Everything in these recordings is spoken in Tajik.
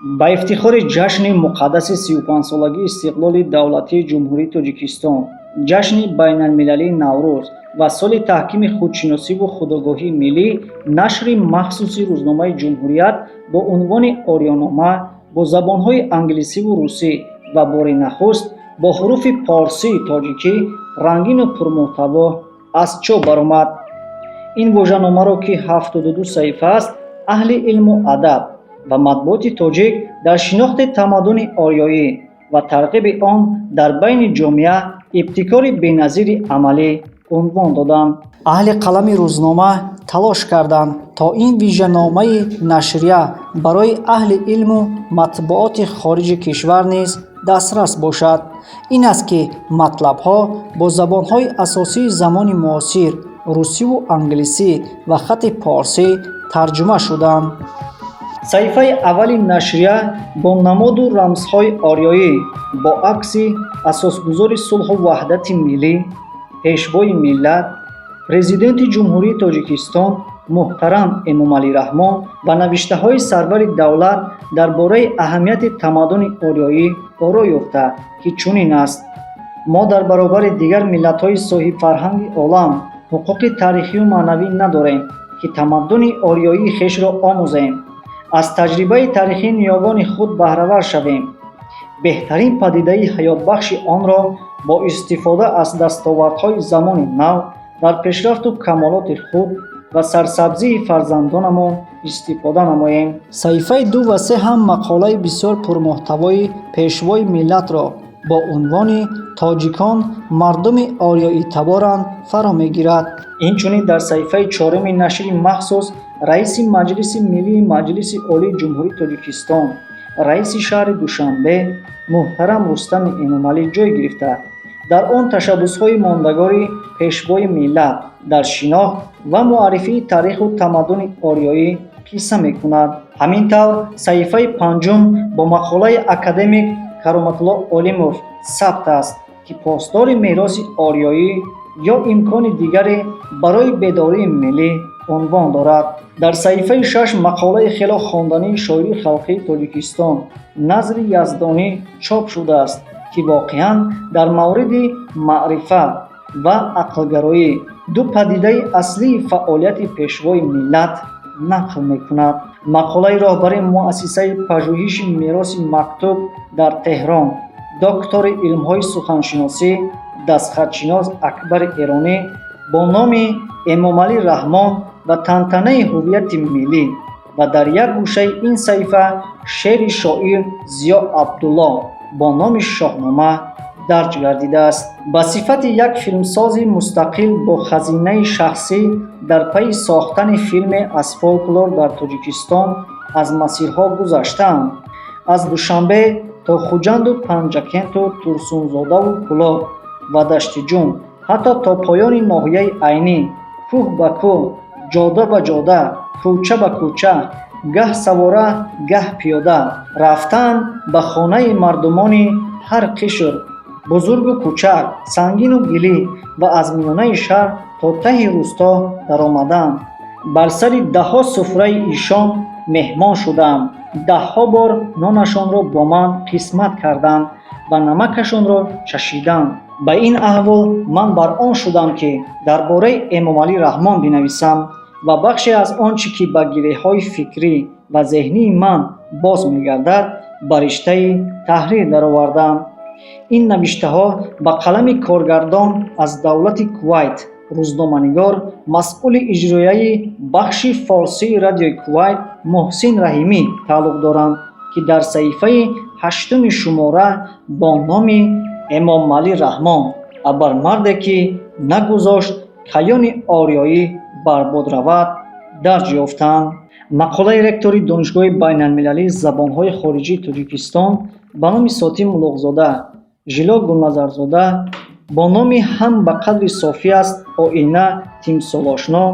Ба ифтихори ҷашни муқаддаси 35-солагии истиқлоли давлатии Ҷумҳурии Тоҷикистон, ҷашни байналмилалии Наврӯз ва соли таҳкими худшиносиву худогоҳии миллӣ, нашри махсуси рӯзномаи «Ҷумҳурият» бо унвони «Ориёнома» бо забонҳои англисиву русӣ ва бори нахуст бо ҳуруфи порсии тоҷикӣ рангину пурмуҳтаво аз чоп баромад. Ин вожаномаро, ки 72 саҳифа аст, аҳли илму адаб ва матбуоти тоҷик дар шинохти тамаддуни ориёӣ ва тарғиби он дар байни ҷомеа ибтикори беназири амалӣ унвон доданд. Аҳли қалами рӯзнома талош карданд, то ин вижаномаи нашрия барои аҳли илму матбуоти хориҷи кишвар низ дастрас бошад. Ин аст, ки матлабҳо бо забонҳои асосии замони муосир, русиву англисӣ ва хати порсӣ тарҷума шуданд. Саҳифаи аввали нашрия бо намоду рамзҳои ориёӣ, бо акси асосгузори сулҳу ваҳдати миллӣ, Пешвои миллат, Президенти Ҷумҳурии Тоҷикистон муҳтарам Эмомалӣ Раҳмон ва навиштаҳои сарвари давлат дар бораи аҳамияти тамаддуни ориёӣ оро ёфта, ки чунин аст: «Мо дар баробари дигар миллатҳои соҳибфарҳанги олам ҳуқуқи таърихию маънавӣ надорем, ки тамаддуни ориёии хешро омӯзем, аз таҷрибаи таърихии ниёгони худ баҳравар шавем, беҳтарин падидаи ҳаётбахши онро бо истифода аз дастовардҳои замони нав дар пешрафту камолоти худ ва сарсабзии фарзандонамон истифода намоем». Саҳифаи ду ва се ҳам мақолаи бисёр пурмуҳтавои Пешвои миллатро бо унвони «Тоҷикон мардуми ориёитаборанд» фаро мегирад. Инчунин дар саҳифаи чоруми нашри махсус раиси Маҷлиси Миллии Маҷлиси Олии Ҷумҳурии Тоҷикистон, раиси шаҳри Душанбе муҳтарам Рустами Эмомалӣ ҷой гирифта, дар он ташаббусҳои мондагори Пешвои миллат дар шинохт ва муаррифии таъриху тамаддуни ориёӣ қисса мекунад. Ҳамин тавр, саҳифаи панҷум бо мақолаи академик Кароматулло Олимов сабт аст, ки «Посдори мероси ориёӣ ё имкони дигаре барои бедории миллӣ» унвон дорад. Дар саҳифаи шаш мақолаи хело хондании шоири халқии Тоҷикистон Назри Яздонӣ чоп шудааст, ки воқеан дар мавриди маърифат ва ақлгароӣ, ду падидаи аслии фаъолияти Пешвои миллат, нақл мекунад. Мақолаи роҳбари Муассисаи пажӯҳиши мероси мактуб дар Теҳрон, доктори илмҳои суханшиносӣ, дастхатшинос Акбари Эронӣ бо номи «Эмомалӣ Раҳмон ва тантанаи ҳуввияти миллӣ» ва дар як гӯшаи ин саҳифа шеъри шоир Зиё Абдулло бо номи «Шоҳнома» дарҷ гардидааст. Ба сифати як филмсози мустақил бо хазинаи шахсӣ дар пайи сохтани филме аз фолклор дар Тоҷикистон аз масирҳо гузаштаам: аз Душанбе то Хуҷанду Панҷакенту Турсунзодаву Кӯлоб ва Даштиҷум, ҳатто то поёни ноҳияи Айнӣ, кӯҳ ба кӯҳ, ҷода ба ҷода, кӯча ба кӯча, гаҳ савора, гаҳ пиёда рафтаам ба хонаи мардумони ҳар қишр, бузургу кӯчак, сангину гилӣ, ва аз миёнаи шаҳр то таҳи рӯсто даромадаам. Бар сари даҳҳо суфраи ишон меҳмон шудаам, даҳҳо бор нонашонро бо ман қисмат карданд ва намакашонро чашидам. Ба ин аҳвол ман бар он шудам, ки дар бораи Эмомалӣ Раҳмон бинависам ва бахше аз он чӣ ки ба гиреҳҳои фикрӣ ва зеҳнии ман боз мегардад, ба риштаи таҳрир даровардам. Ин навиштаҳо ба қалами коргардон аз давлати Кувайт, рӯзноманигор, масъули иҷроияи бахши форсии Радиои Кувайт Муҳсин Раҳимӣ тааллуқ доранд, ки дар саҳифаи ҳаштуми шумора бо номи «Эмомалӣ Раҳмон: абармарде, ки нагузошт каёни ориёӣ барбод равад» дарҷ ёфтанд. Мақолаи ректори Донишгоҳи байналмилалии забонҳои хориҷии Тоҷикистон ба номи Сотим Улуғзода Жило Гулназарзода бо номи «Ҳам ба қадри софӣ аст оина тимсолошно»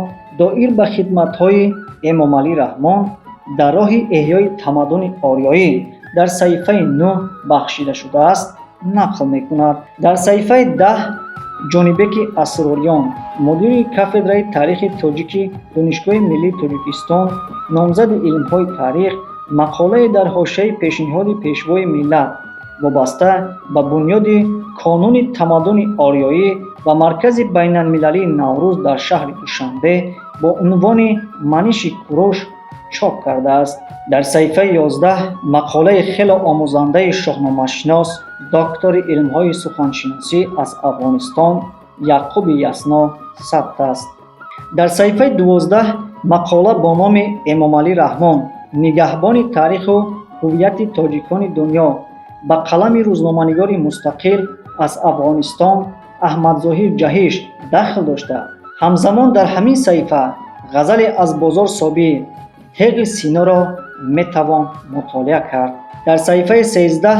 доир ба хидматҳои Эмомалӣ Раҳмон дар роҳи эҳёи тамаддуни ориёӣ дар саҳифаи нӯҳ бахшида шудааст, нақл мекунад. Дар саҳифаи 10 Ҷонибеки Асрориён, мудири кафедраи таърихи тоҷики Донишгоҳи миллии Тоҷикистон, номзади илмҳои таърих. мақолае дар ҳошияи пешниҳоди Пешвои миллат вобаста ба бунёди Конуни тамаддуни ориёӣ ва Маркази байналмилалии Наврӯз дар шаҳри Душанбе бо унвони «Маниши Куруш» чоп кардааст. Дар саҳифаи 11 мақолаи хело омӯзандаи шоҳномашинос, доктори илмҳои суханшиносӣ аз Афғонистон Яъқуби Ясно сабт аст. Дар саҳифаи 12 мақола бо номи «Эмомалӣ Раҳмон: нигаҳбони таъриху ҳуввияти тоҷикони дунё» ба қалами рӯзноманигори мустақил аз Афғонистон Аҳмадзоҳир Ҷаҳиш дахл дошта, ҳамзамон дар ҳамин саҳифа ғазале аз Бозор Собир «Теғи Синоро» метавон мутолиа кард. Дар саҳифаи 13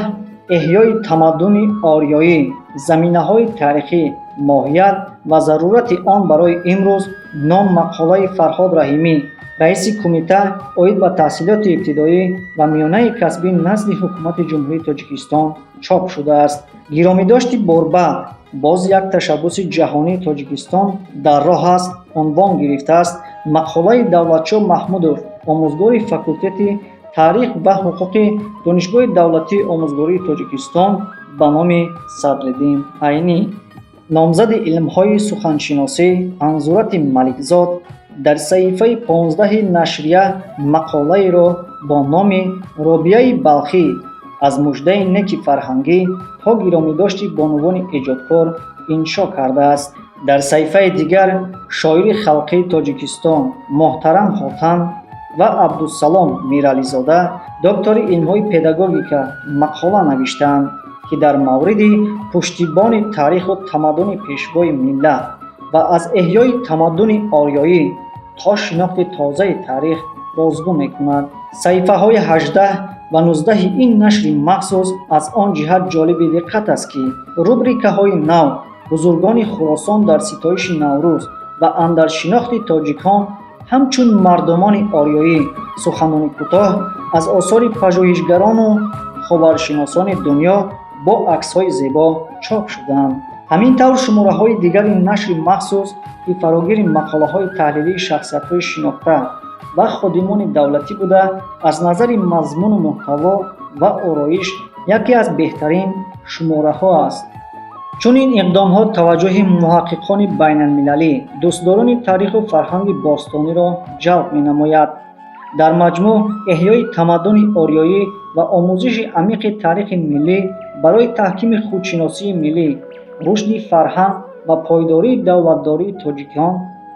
«Эҳёи тамаддуни ориёӣ: заминаҳои таърихӣ, моҳият ва зарурати он барои имрӯз» ном мақолаи Фарҳод Раҳимӣ, раиси Кумита оид ба таҳсилоти ибтидоӣ ва миёнаи касбӣ назди Ҳукумати Ҷумҳурии Тоҷикистон чоп шудааст. «Гиромидошти борбад: боз як ташаббуси ҷаҳонии Тоҷикистон дар роҳ аст» унвон гирифтааст мақолаи Давлатшоҳ Маҳмудов, омӯзгори факултети таърих ва ҳуқуқи Донишгоҳи давлатии омӯзгории Тоҷикистон ба номи Садриддин Айнӣ. Номзади илмҳои суханшиносӣ Анзурати Маликзод дар саҳифаи 15-и нашрия мақолаеро бо номи «Робияи Балхӣ: аз муждаи неки фарҳангӣ то гиромидошти бонувони эҷодкор» иншо кардааст. Дар саҳифаи дигар шоири халқии Тоҷикистон муҳтарам Ҳотам ва Абдусалом Мирализода, доктори илмҳои педагогика, мақола навиштаанд, ки дар мавриди пуштибони таъриху тамаддуни Пешвои миллат ва аз эҳёи тамаддуни ориёӣ то шинохти тозаи таърих бозгӯ мекунад. Саҳифаҳои 18 ва 19-и ин нашри махсус аз он ҷиҳат ҷолиби диққат аст, ки рубрикаҳои нав «Бузургони Хуросон дар ситоиши Наврӯз» ва «Андар шинохти тоҷикон ҳамчун мардумони ориёӣ: суханони кӯтоҳ» аз осори пажӯҳишгарону ховаршиносони дунё бо аксҳои зебо чоп шудаанд. Ҳамин тавр, шумораҳои дигари нашри махсус, ки фарогири мақолаҳои таҳлилии шахсиятҳои шинохта ва ходимони давлатӣ буда, аз назари мазмуну муҳтаво ва ороиш яке аз беҳтарин шумораҳо аст. Чунин иқдомҳо таваҷҷӯҳи муҳаққиқони байналмилалӣ, дӯстдорони таъриху фарҳанги бостониро ҷалб менамояд. Дар маҷмӯъ, эҳёи тамаддуни ориёӣ ва омӯзиши амиқи таърихи миллӣ барои таҳкими худшиносии миллӣ, рушди фарҳанг ва пойдории давлатдории тоҷикон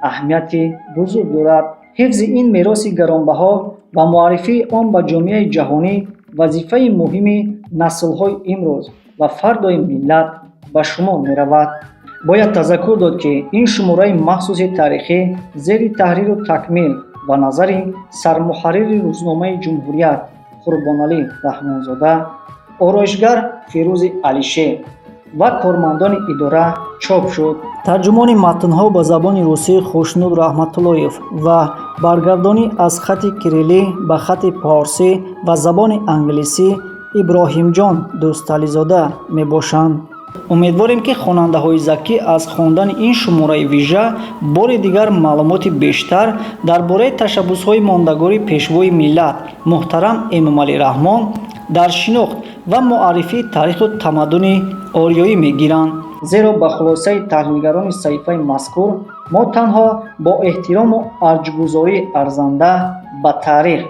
аҳамияти бузург дорад. Ҳифзи ин мероси гаронбаҳо ва муаррифии он ба ҷомеаи ҷаҳонӣ вазифаи муҳими наслҳои имрӯз ва фардои миллат ба шумор меравад. Бояд тазаккур дод, ки ин шумораи махсуси таърихӣ зери таҳриру такмил ва назари сармуҳаррири рӯзномаи «Ҷумҳурият» Қурбоналӣ Раҳмонзода, ороишгар Фирӯзи Алишер ва кормандони идора чоп шуд. Тарҷумони матнҳо ба забони русӣ Хушнуд Раҳматуллоев ва баргардонӣ аз хати кириллӣ ба хати порсӣ ва забони англисӣ Иброҳимҷон Дӯстализода мебошанд. Умедворем, ки хонандаҳои закӣ аз хондани ин шумораи вижа бори дигар маълумоти бештар дар бораи ташаббусҳои мондагори Пешвои миллат муҳтарам Эмомалӣ Раҳмон дар шинохт ва муаррифии таъриху тамаддуни ориёӣ мегиранд, зеро ба хулосаи таҳлилгарони саҳифаи мазкур, мо танҳо бо эҳтирому арҷгузории арзанда ба таърих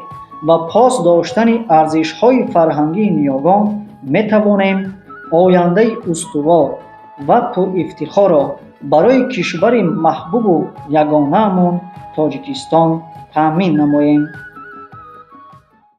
ва пос доштани арзишҳои фарҳангии ниёгон метавонем ояндаи устувор ва пурифтихорро барои кишвари маҳбубу ягонаамон Тоҷикистон таъмин намоем.